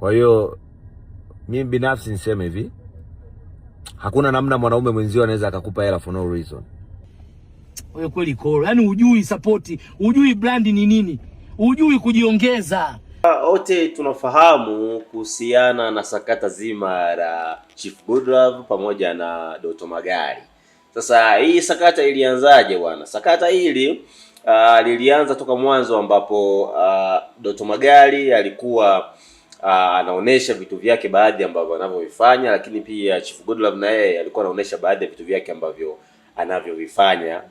Kwa hiyo mimi binafsi niseme hivi, hakuna namna mwanaume mwenzio anaweza akakupa hela for no reason. Wewe kweli koro, yaani hujui support, hujui brand ni nini, hujui kujiongeza. Wote tunafahamu kuhusiana na sakata zima la Chief Godlove pamoja na Doto Magari. Sasa hii sakata ilianzaje bwana? Sakata hili lilianza toka mwanzo ambapo Doto Magari alikuwa anaonesha vitu vyake baadhi ambavyo anavyovifanya, lakini pia Chief Godlove na yeye alikuwa anaonesha baadhi ya vitu vyake ambavyo anavyovifanya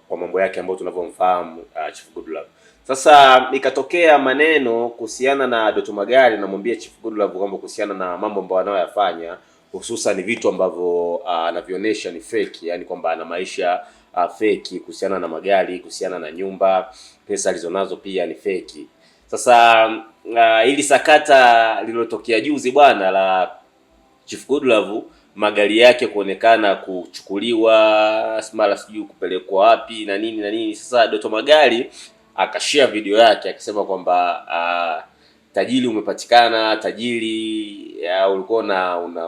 kwa mambo yake ambayo tunavyomfahamu Chief Godlove. Sasa ikatokea maneno kuhusiana na Doto Magari, namwambia Chief Godlove kwamba kuhusiana na mambo ambayo anayoyafanya hususan vitu ambavyo anavionyesha ni fake, yani kwamba ana maisha fake kuhusiana na magari, kuhusiana na nyumba, pesa alizonazo pia ni fake. Sasa hili sakata lililotokea juzi bwana la Chief Godlove magari yake kuonekana kuchukuliwa mara sijui kupelekwa wapi na nini na nini. Sasa Doto Magari akashare video yake akisema kwamba tajiri umepatikana, tajiri ulikuwa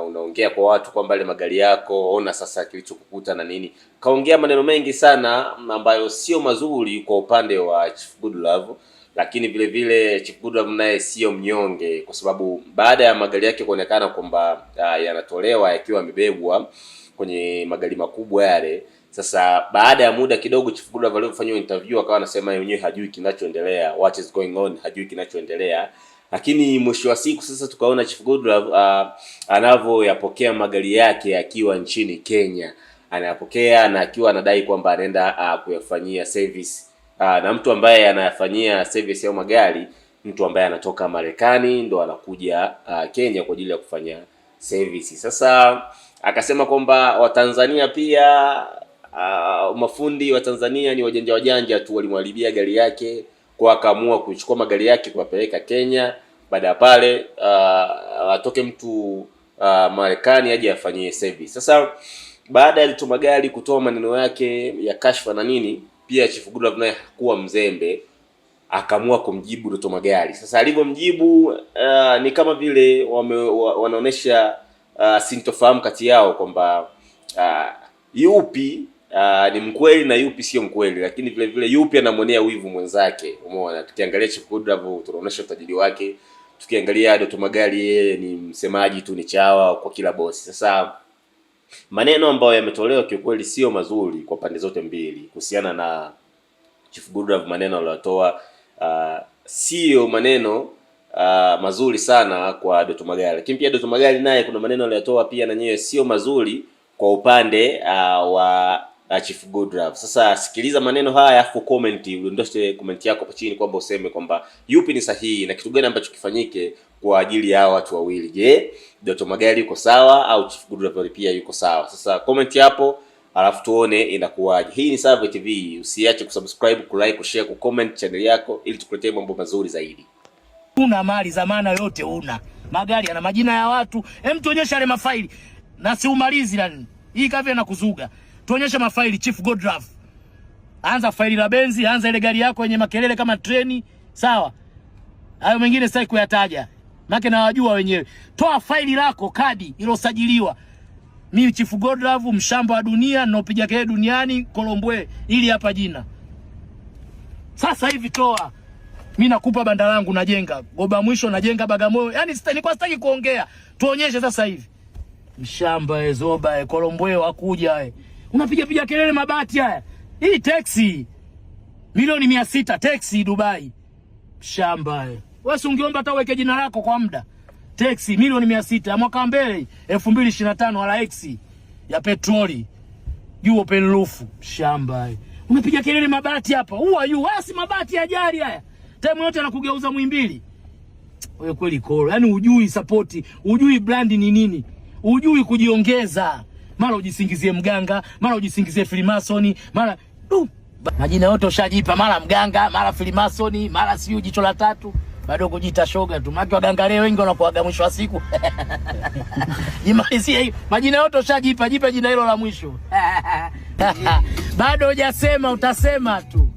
unaongea kwa watu kwamba ile magari yako, ona sasa kilichokukuta na nini. Kaongea maneno mengi sana ambayo sio mazuri kwa upande wa Chief Godlove, lakini vile vile Chief Godlove naye sio mnyonge, kwa sababu baada ya magari yake kuonekana kwamba yanatolewa yakiwa yamebebwa kwenye magari makubwa yale. Sasa baada ya muda kidogo, Chief Godlove alipofanywa interview akawa anasema yeye mwenyewe hajui kinachoendelea, what is going on, hajui kinachoendelea. Lakini mwisho wa siku sasa tukaona Chief Godlove anavyoyapokea magari yake akiwa nchini Kenya, anayapokea na akiwa anadai kwamba anaenda kuyafanyia service na mtu ambaye anayafanyia service ya magari, mtu ambaye anatoka Marekani ndo anakuja Kenya kwa ajili ya kufanya service. Sasa akasema kwamba Watanzania pia mafundi wa Tanzania ni wajanja wajanja tu, walimharibia gari yake kwa akaamua kuchukua magari yake kuwapeleka Kenya. Baada ya pale atoke mtu Marekani aje afanyie service. Sasa baada ya Doto Magari kutoa maneno yake ya kashfa na nini, pia Chief Godlove naye hakuwa mzembe, akaamua kumjibu Doto Magari. Sasa alivyomjibu ni kama vile wanaonesha sintofahamu kati yao kwamba yupi ni mkweli na yupi sio mkweli, lakini vile vile yupi anamwonea wivu mwenzake. Umeona, tukiangalia Chief Godlove tunaonesha utajiri wake, tukiangalia Doto Magari yeye ni msemaji tu, ni chawa kwa kila bosi. Sasa maneno ambayo yametolewa kiukweli sio mazuri kwa pande zote mbili kuhusiana na Chief Godlove, maneno aliyotoa sio maneno mazuri sana kwa Doto Magari, lakini pia Doto Magari naye kuna maneno aliyotoa pia na nyewe sio mazuri kwa upande wa Chief Godlove. Sasa sikiliza maneno haya afu comment, udondoshe comment yako hapo chini kwamba useme kwamba yupi ni sahihi na kitu gani ambacho kifanyike kwa ajili ya hawa watu wawili. Je, Doto Magari yuko sawa au Chief Godlove pia yuko sawa? Sasa comment hapo alafu tuone inakuwaje. Hii ni Save TV, usiache kusubscribe, kulike, kushare, kucomment channel yako ili tukuletee mambo mazuri zaidi. Una mali za maana yote una magari yana majina ya watu. Hem, tuonyeshe yale mafaili na siumalizi yani. Hii kavi na kuzuga. Tuonyeshe mafaili Chief Godlove. Anza faili la Benzi, anza ile gari yako yenye makelele kama treni, sawa? Hayo mengine sitaki kuyataja. Maana nawajua wenyewe. Toa faili lako, kadi ilosajiliwa. Mimi Chief Godlove, mshamba wa dunia, ninaopiga kelele duniani, Kolombwe, ili hapa jina. Sasa hivi toa. Mimi nakupa banda langu najenga. Goba mwisho najenga Bagamoyo. Yaani nilikuwa sitaki kuongea. Tuonyeshe sasa hivi. Mshamba e, zoba e, Kolombwe wakuja e. Unapiga piga kelele mabati haya. Hii taxi milioni 600 taxi Dubai. Mshamba e. Wewe si ungeomba hata uweke jina lako kwa muda. Taxi milioni 600 mwaka mbele 2025 wala X ya petroli. Juu open roof. Mshamba e. Unapiga kelele mabati hapa. Who are you? Asi mabati ya jari haya. Time yote anakugeuza mwimbili. Wewe kweli koro. Yaani hujui support, hujui brand ni nini. Hujui kujiongeza. Mara ujisingizie mganga, mara ujisingizie Freemason, mara du. Majina yote ushajipa, mara mganga, mara Freemason, mara siyo jicho la tatu. Bado kujiita shoga tu. Maana waganga leo wengi wanakuaga mwisho wa siku. Jimalizie hiyo. Majina yote ushajipa, jipe jina hilo la mwisho. Bado hujasema, utasema tu.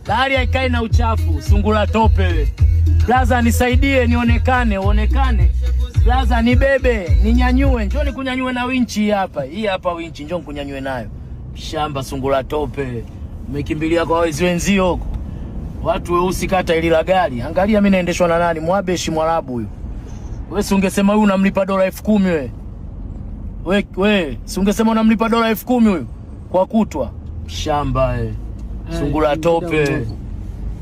Bahari haikai na uchafu, sungura tope. Blaza, nisaidie nionekane, uonekane. Blaza, nibebe, ninyanyue. Njoo nikunyanyue na winchi hapa. Hii hapa winchi, njoo nikunyanyue nayo. Shamba sungura tope. Umekimbilia kwa wezi wenzio huko. Watu weusi kata ili la gari. Angalia mimi naendeshwa na nani? Mwabeshi Mwarabu huyu. Wewe si ungesema huyu unamlipa dola 10,000 wewe. We, we, si ungesema unamlipa dola 10,000 huyu kwa kutwa. Shamba eh. Sungura tope.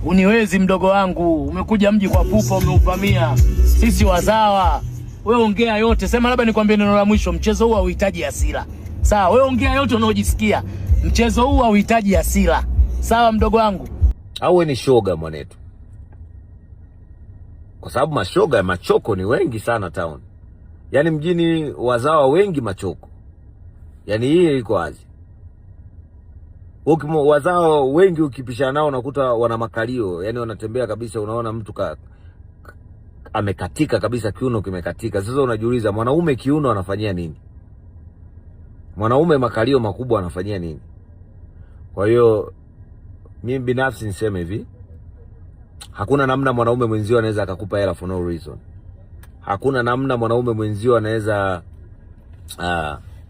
Uniwezi mdogo wangu, umekuja mji kwa pupa, umeuvamia. Sisi wazawa. We ongea yote, sema labda nikwambie neno la mwisho, mchezo huu hauhitaji hasira. Sawa, we ongea yote unaojisikia. Mchezo huu hauhitaji hasira. Sawa mdogo wangu. Au we ni shoga mwanetu? Kwa sababu mashoga ya machoko ni wengi sana town, yaani mjini wazawa wengi machoko, yaani hii iko wazi. Wazawa wengi ukipishana nao unakuta wana makalio, yaani wanatembea kabisa, unaona mtu amekatika kabisa, kiuno kimekatika. Sasa unajiuliza mwanaume kiuno anafanyia nini? Mwanaume makalio makubwa anafanyia nini? Kwa hiyo mimi binafsi niseme hivi, hakuna namna mwanaume mwenzio anaweza akakupa hela for no reason. Hakuna namna mwanaume mwenzio anaweza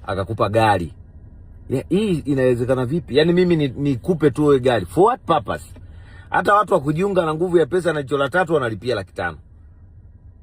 akakupa gari. Hii inawezekana vipi? Yaani mimi nikupe tu wewe gari for what purpose? Hata watu wa kujiunga na nguvu ya pesa na jicho la tatu wanalipia 500,000.